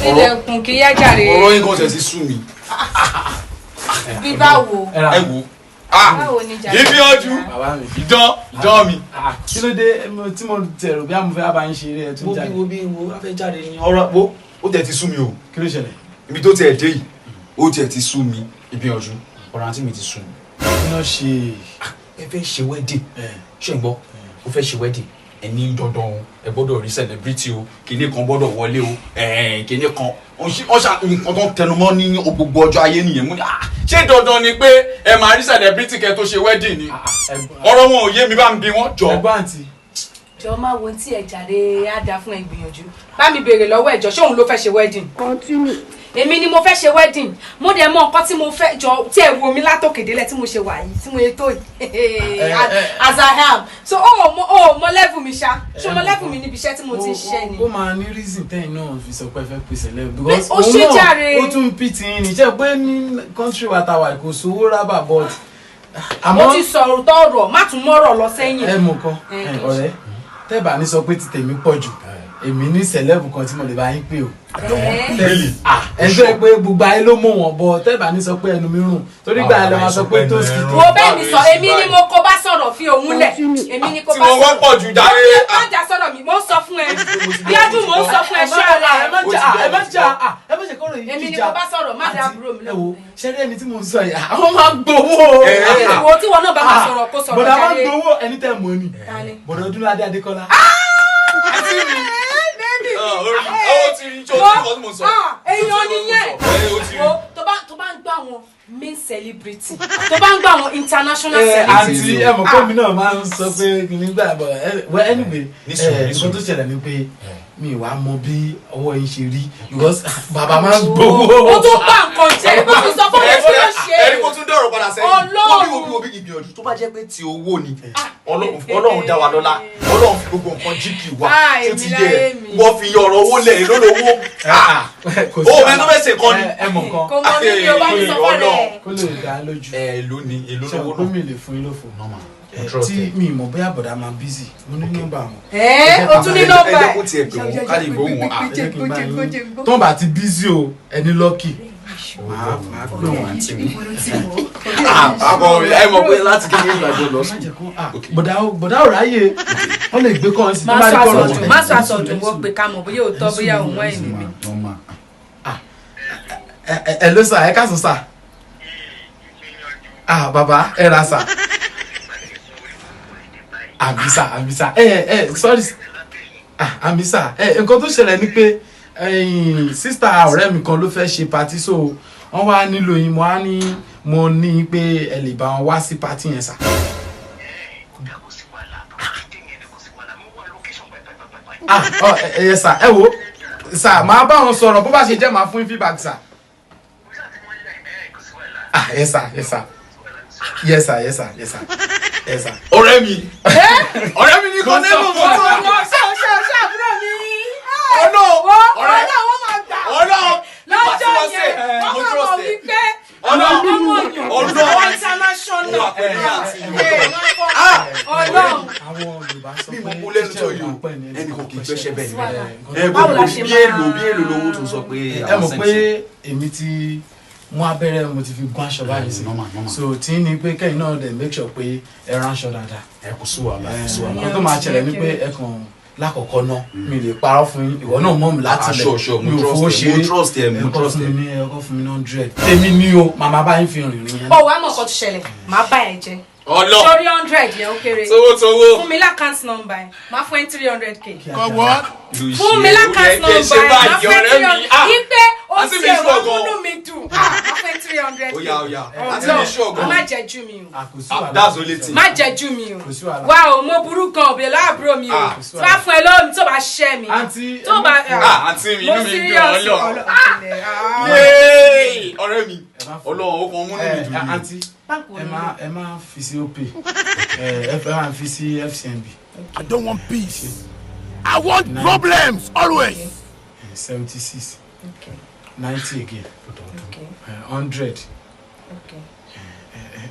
Tilẹ̀kùn kí yá jàre. Ọ̀rọ̀ yín kan ṣe ti sú mi. Bí báwo? Ẹ wo. Báwo ni jàre? Ìgbìyànjú. Bàbá mi. Ìdán ìdán mi. Ah, kí ló dé tí mo tẹ̀rù bí àmúfẹ́ bá ń ṣe eré ẹ̀ tún Wo bí jáde? Wo bí wo a fẹ́ jáde ni ọ̀rọ̀ wo ó tẹ̀ ti sú mi o. Kí ló ṣẹlẹ̀? Ibi tó tiẹ̀ dé yìí, ó tiẹ̀ ti sú mi. Ìgbìyànjú, ọ̀rọ̀ àǹtí mi ti sú mi. Kí ló ṣe? Ẹ fẹ́ ṣe wedding, ṣé ń gbọ́? Ó fẹ́ ṣe wedding, ẹ ní dandan o, ẹ gbọ́dọ̀ rí celebrity o, kinní kan gbọ́dọ̀ wọlé o, kinní kan wọ́n ṣá nǹkan tó ń tẹnumọ́ ní gbogbo ọjọ́ ayé nìyẹn. Mo ní, ah, ṣé dandan ni pé ẹ máa rí celebrity kẹ́ tó ṣe wedding ni? Ọ̀rọ̀ wọn ò yé mi, bá ń bi wọ́n jọ. Ẹ̀gbọ́n àǹtí. Jọ, máa wo tí ẹ jàre, á dáa fún ẹ. Gbìyànjú, bá mi béèrè lọ́wọ́ ẹ̀jọ̀, ṣé òun ló fẹ́ ṣe wedding? Continue. Èmi ni mo fẹ́ ṣe wedding, mo dẹ̀ mọ nǹkan tí mo fẹ́. Jọ, tí ẹ wo mi látòkè délẹ̀ tí mo ṣe wà yìí, tí mo yẹ tó yìí, as I am so, ó mọ level mi ṣá. Ṣé o mọ level mi níbi iṣẹ́ tí mo ti ń ṣiṣẹ́ ni? Ó máa ní reason tẹ́yìn náà fi sọ pé ẹ fẹ́ pèsè lẹ́wọ̀ because Ó ṣe òun náà jàre. ó tún pìtì yín ní ṣe pé ní country wa ta wà, kò sówó rábà, but Mo ti sọ̀rọ̀ tọ̀rọ̀, má tún mọ́rọ̀ lọ sẹ́yìn. Ẹ mọ̀ kan. Ẹ, ẹ, kí ló? Ọ̀rẹ́, tẹ́bà ní sọ pé ti tèmi pọ̀ jù, èmi ní celeb kan tí mo lè bá yín pè o. Really? Ah, ẹ sọ pé gbogbo ayé ló mọ̀ wọ́n bọ̀. Tẹ́bà ní sọ pé ẹnu mi rùn torí gbà ẹ lọ máa sọ pé tó sì. Wo, bẹ́ẹ̀ mi sọ, èmi ni mo kó bá sọ̀rọ̀, fi òun lẹ̀, èmi ni kó Tí bá wọ́n sọ̀rọ̀. wọ́pọ̀ jù jáde. Má jà sọ̀rọ̀ mi, mo ń sọ fún ẹ bíájú, mo ń sọ fún ẹ, ṣọ́ ara Ẹ má jà, ẹ má jà, ẹ má ṣe kọ́rọ̀ yìí Èmi ni jíjà. kó bá sọ̀rọ̀, má dá àbúrò mi Ẹ wo, lọ. ṣẹ́rí ẹni tí mo ń sọ yìí, àwọn máa ń gbowó. Wo, tí wọn náà bá máa sọ̀rọ̀, kó sọ̀rọ̀ Bọ̀dà máa ń jáde. gbowó. Ẹni tẹ́ mọ̀ ni. Ta ni? Bọ̀dà Ọdúnládé Adékọ́lá. Ó ti rí, tó ti rí nǹkan tí mo sọ. Ah, èèyàn nìyẹn. Ẹ, ó ti rí. Wo, tó bá ń gbọ́ àwọn main celebrity, tó bá ń gbọ́ àwọn international Ẹ celebrity. àǹtí, ẹ mọ̀ pé mi náà máa ń sọ pé kìnìún gbà bọ̀ ẹ. Well, anyway, Ní sùúrù, ẹ ní nǹkan sùúrù. tó ṣẹlẹ̀ ni pé mi wàá mọ bí ọwọ́ yín ṣe rí because bàbá máa ń gbowó. Ó tún bá nǹkan jẹ́, bó ti sọ fún mi kó ló ṣe. Ẹni kó tún dọ̀rọ̀ padà sẹ́yìn. Ọlọ́run. Wọ́n bí wo bí wo bí ìgbìyànjú, tó bá jẹ́ pé ti owó ni, Ọlọ́run dá wa lọ́lá, Ọlọ́run fi gbogbo nǹkan jíkì wa. Ah, Tó èmi ti láyé yẹ mi. wọ́n fi ọ̀rọ̀ owó lẹ̀ lólówó. Kò sí Ó mẹ́nu fẹ́ ṣe kan ni. Ẹ mọ̀ nǹkan. Kò mọ mi ni o bá mi sọ fún rẹ. Kó lè dá lójú. Ẹ èló ni, èló Ṣe lówó pé náà? mi lè fún yín lófo. Normal. Ẹ, tí mi mọ̀ bóyá bọ̀dà máa busy, mo ní nọ́mbà wọn. Ẹ o tún ní nọ́mbà Ẹ jẹ́ ẹ. kó tiẹ̀ pè wọ́n ká lè gbóhùn wọn. Ẹ jẹ́ kí n bá yín tó ń bá ti busy o, ẹni lucky, máa pè wọ́n. Àǹtí mi, àbọ̀ ẹ mọ̀ pé láti kékeré ìgbàgbọ́ lọ Má sùn. jẹ́ kó, ah, bọ̀dá ò ráyè, wọ́n lè gbé kàn sí. Má sọ àsọdùn, má sọ àsọdùn, wọ́n pè ká mọ̀ bóyá òótọ́, bóyá òun ẹ̀ ní mi. Ẹ ló sà, ẹ káàsán sà. Ah, bàbá, ẹ ra sà. Àmì sà, àmì sà. Ẹ sorry, ah, àmì sà. Ẹ nǹkan tó ṣẹlẹ̀ ni pé sister ọ̀rẹ́ mi kan ló fẹ́ ṣe party, so wọ́n wá nílò yín. Mo á ní mo ní pé ẹ lè bá wọn wá sí party yẹn sà. Kò sí wàhálà, tó bá ti dé yẹn, kò sí wàhálà, mo wà location báyìí báyìí báyìí. Ah, ọ ẹ yẹ sà, ẹ wo sà, máa bá wọn sọ̀rọ̀, bó bá ṣe jẹ́, máa fún yín feedback sà. Mo ṣáà ti mọ ilé ẹ, kò sí wàhálà. Ah, yes sir, yes sir, yes sir, yes sir, yes sir, yes sir. Ọ̀rẹ́ mi, ọ̀rẹ́ mi ní kan nínú Ọ̀nà ṣé o ṣe o ṣe àbúrò mi. Ọ̀nà Wọ́n ọ̀rẹ́ ọ̀nà wọ́n máa gbà. Ọ̀nà Lọ́jọ́ yẹn wọ́n máa mọ̀ wípé Ọ̀nà ọmọ yàn Ọ̀nà international. Wà pẹ̀lú àǹtí mi. Ọlọ́run. Àwọn Yorùbá sọ Bí pé mo kú lẹ́nu tó tíṣẹ́ yìí ò o, bá pẹ́ ní ẹnì kan kì í gbẹ́sẹ̀ bẹ́ẹ̀ ni. Ẹ Báwo la bó ṣe bí máa- èlò bí èlò lówó tó sọ pé Ẹ mọ̀ pé èmi ti mú abẹ́rẹ́, mo ti fi gún aṣọ báyìí sí. Normal, normal. So tí ní pé kẹ́yìn náà dẹ̀ make sure pé ẹ ránṣọ dáadáa. Ẹ kò sí wàhálà, kò sí wàhálà. Nǹkan tó máa ṣẹlẹ̀ ni pé ẹ kàn lákọ̀ọ́kọ́ náà, mi lè parọ́ fún yín, ìwọ náà mọ̀ mi láti Ah, lẹ̀, sure, mo mi ò trust fowó ẹ, ṣeré. mo trust ẹ, mo kọ́ trust fún ẹ. mi ní, ẹ kọ́ fún mi ní 100 tèmi ní o, màmá bá yín fi rìnrìn yẹn. Ó wàá mọ̀ nǹkan tó ṣẹlẹ̀, màá bá ẹ jẹ. Ọlọ Sórí 100 yẹn, ó kéré. Towó towó. Fún mi l'account number ẹ, máa fún ẹ 300K. Kọ̀wọ́. Fún mi l'account number ẹ, máa fún ẹ 300 ipe ó Àǹtí ti mi ẹ̀rọ sure gan. múnú mi dùn. Ah, máa fún ẹ 300K. Ó yá, ó yá, àǹtí mi sure gan. Má jẹ́ jú mi o. Ah, kò sí Ah, wàhálà. that's only thing. Má jẹ́ jú mi o. Kò sí wàhálà. Wá o, mo burú gan òbí lọ́wọ́ mi o. Ah. Tí wàá fún ẹ lọ́wọ́ mi, tó bá ṣẹ́ mi, Àǹtí, tó bá Ah, àǹtí mi, mo inú mi dùn. serious. Ọlọ yéé, ọ̀rẹ́ mi. Ẹ má fún- Ọlọ́run, ó kàn múnú mi dùn Ẹ ni. àǹtí, ẹ má fi sí OPay, ẹ fẹ́ máa fi sí FCMB. I don't want peace. I want problems always. 76, 90 again, 100.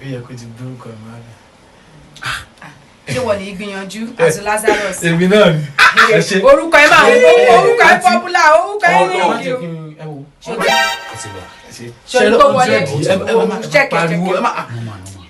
Ó yẹ kó ti gbórúkọ ẹ máa bẹ. Ṣé wọ́n ní gbìyànjú àti Lazarus? Èmi náà ni, ẹ ṣe. Orúkọ ẹ máa ń orúkọ ẹ popular, orúkọ ẹ ní Ẹ má ìdí jẹ́ o. kí n Ṣé Ó ti lọ. Ṣé tó wọlé? 100 ẹ ẹ má Check it, pariwo, check ẹ má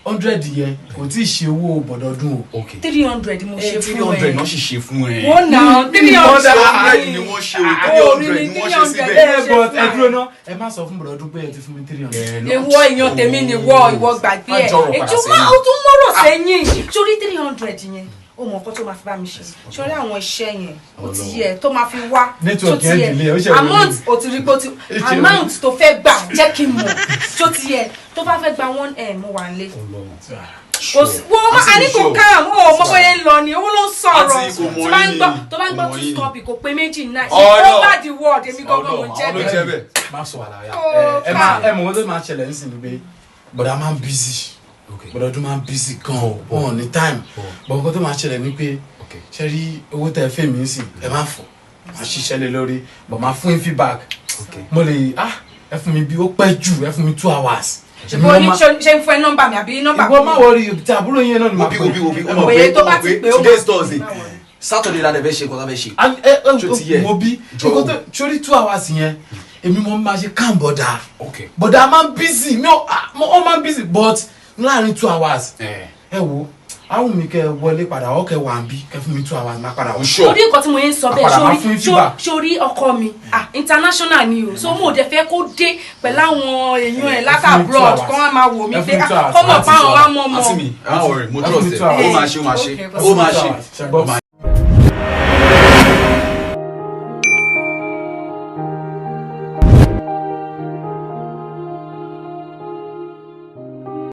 100 yẹn kò tí ì ṣe owó bọ̀dọ̀dún o. Ok. 300 mo ṣe Three fún hundred ẹ. náà sì ṣe fún ẹ. Wọ́n nà án 300. 300 ni wọ́n ṣe o, 300 ni wọ́n ṣe síbẹ̀. Ẹ but ẹ dúró ná, ẹ má sọ fún bọ̀dọ̀dún pé ẹ ti fún mi 300. Èwo èèyàn tèmi ni wọ ìwọ gbàgbé Má ẹ. jọrọ̀ padà Ètò sẹ́yìn. ó tún mọ̀rọ̀ sẹ́yìn. Sórí 300 yẹn, ó mọ nǹkan tó máa fi bá mi ṣe. Sórí àwọn iṣẹ́ yẹn, ó ti yẹ tó máa fi wá. Network Tó ti yẹn yẹ. delay, ó ṣe wọlé. Amount ó ti rí pé ó ti amount tó fẹ́ gbà jẹ́ kí n mọ̀. Tó ti yẹ tó bá fẹ́ gba 1M mo wà nílé. Kò sí wọ́n máa a ní kò kàn ó mọ bóyá ń lọ ni owó ló ń sọ̀rọ̀. Àǹtí, kò mọ̀ Tó bá ń yín gbọ́ ni, tó bá ń gbọ́ kò mọ̀ two yín ni. copy kò pé méjì náà. Ọlọ́run. Over the world èmi gangan mo jẹ́ Ọlọ́run, àwọn ló bẹ́ẹ̀. jẹ́ bẹ́ẹ̀. Má sọ àlàyé. Ó, Ẹ má ẹ mọ̀ wọ́n tó máa ṣẹlẹ̀ nísìnyí ni pé bọ̀dá máa ń busy. Ok. Bọ̀dọ̀dún máa ń busy gan o, wọn ò ní time. Bọ̀ nǹkan tó máa ṣẹlẹ̀ ni pé Ok. ṣe rí owó tẹ fẹ́ mi sí, ẹ má fọ̀, máa ṣiṣẹ́ lé lórí, bọ̀ máa fún yín feedback. Ok. Mo lè ah ẹ fún mi bí ó pẹ́ jù, ẹ fún mi 2 hours. Ṣùgbọ́n ní ṣe ń fún ẹ nọ́mbà mi àbí nọ́mbà Ìwọ má worry, tí àbúrò yẹn náà ni màá Obi obi obi ó mọ̀ Òye pé tó ó bá mọ̀ ti pé pé ó today mọ̀. is Thursday. Saturday la dẹ̀ fẹ́ ṣe nǹkan tá a fẹ́ ṣe. And ẹ Ṣó ti yẹ? ẹ mo bí Jọ. nǹkan tó sórí 2 hours yẹn, èmi mo máa ṣe calm bọ̀dà. Ok. Bọ̀dà máa ń busy mi ò ah, mo ó máa ń busy, but láàrin 2 hours Ẹ ẹ wo àwọn mi kẹ wọlé padà ọ kẹ wà ń bí kẹ fún mi 2 hours máa padà o wá. sure. Torí nǹkan tí mo yẹn ń sọ bẹ́ẹ̀. Àpàdà máa Sórí fún yín feedback. sórí ọkọ mi, ah, international ni o, so mo dẹ̀ fẹ́ kó dé pẹ̀lú àwọn èèyàn ẹ̀ láti Ẹ fún mi two abroad hours. kó wá máa wò mí Ẹ pé fún mi two ah, hours. kó mọ̀ pé àwọn wá mọ̀ Àǹtí mọ̀. mi, ẹ má worry, mo Ẹ fún trust mi ẹ. 2 hours. Ó máa ṣe, ó máa ṣe. Okay, Ó máa ṣe. Ṣe gbọ́? Ó máa